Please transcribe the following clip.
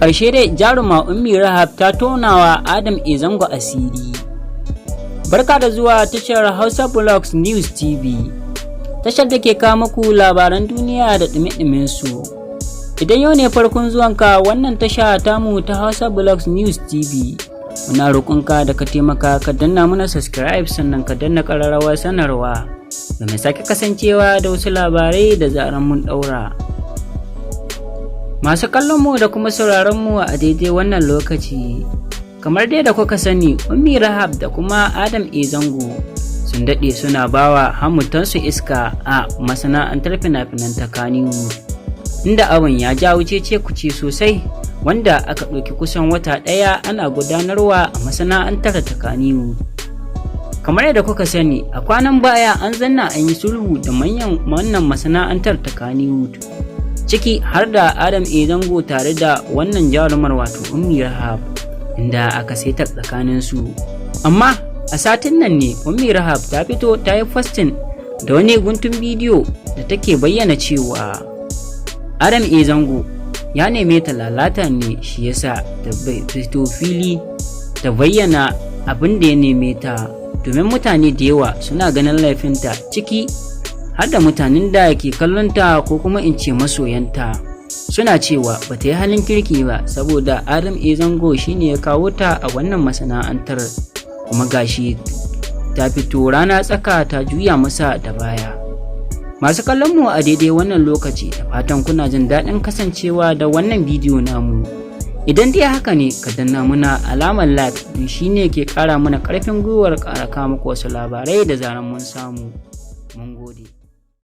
Ƙarshe dai jaruma Ummi Rahab ta tonawa Adam A Zango asiri. Barka da zuwa tashar Hausa Blogs News TV, tashar da ke kawo muku labaran duniya da ɗumi su. Idan yau ne farkon zuwanka wannan tasha tamu ta Hausa Blogs News TV, muna roƙonka da ka taimaka ka danna muna subscribe, sannan ka danna ƙararrawar sanarwa domin sake kasancewa da wasu labarai da zaran mun ɗaura. Masu kallon mu da kuma sauraron mu a daidai wannan lokaci, kamar dai da kuka sani, Ummi Rahab da kuma Adam A Zango sun daɗe suna bawa hamutansu iska a masana'antar fina-finan ta Kannywood, inda abin ya jawo cece kuce sosai, wanda aka ɗauki kusan wata ɗaya ana gudanarwa a masana'antar ta Kannywood. Kamar yadda kuka sani, a kwanan baya an zanna an yi sulhu da manyan wannan masana'antar ta Kannywood, ciki har da Adam A Zango tare da wannan jarumar, wato Ummi Rahab, inda aka saita tsakaninsu. Amma a satin nan ne Ummi Rahab ta fito ta yi posting da wani guntun bidiyo da take bayyana cewa Adam A Zango ya neme ta lalata ne, shi yasa ta fito fili ta bayyana abin da ya neme ta, domin mutane da yawa suna ganin laifinta, ciki har da mutanen da ke kallonta, ko kuma in ce masoyanta, suna cewa ba ta yi halin kirki ba, saboda Adam A Zango shine ya kawo ta a wannan masana'antar, kuma gashi ta fito rana tsaka ta juya masa da baya. Masu kallon mu a daidai wannan lokaci, da fatan kuna jin daɗin kasancewa da wannan bidiyo namu. Idan dai haka ne, ka danna muna alamar like, don shine ke ƙara mana ƙarfin gwiwar ƙara kawo muku wasu labarai da zaran mun samu. Mun gode.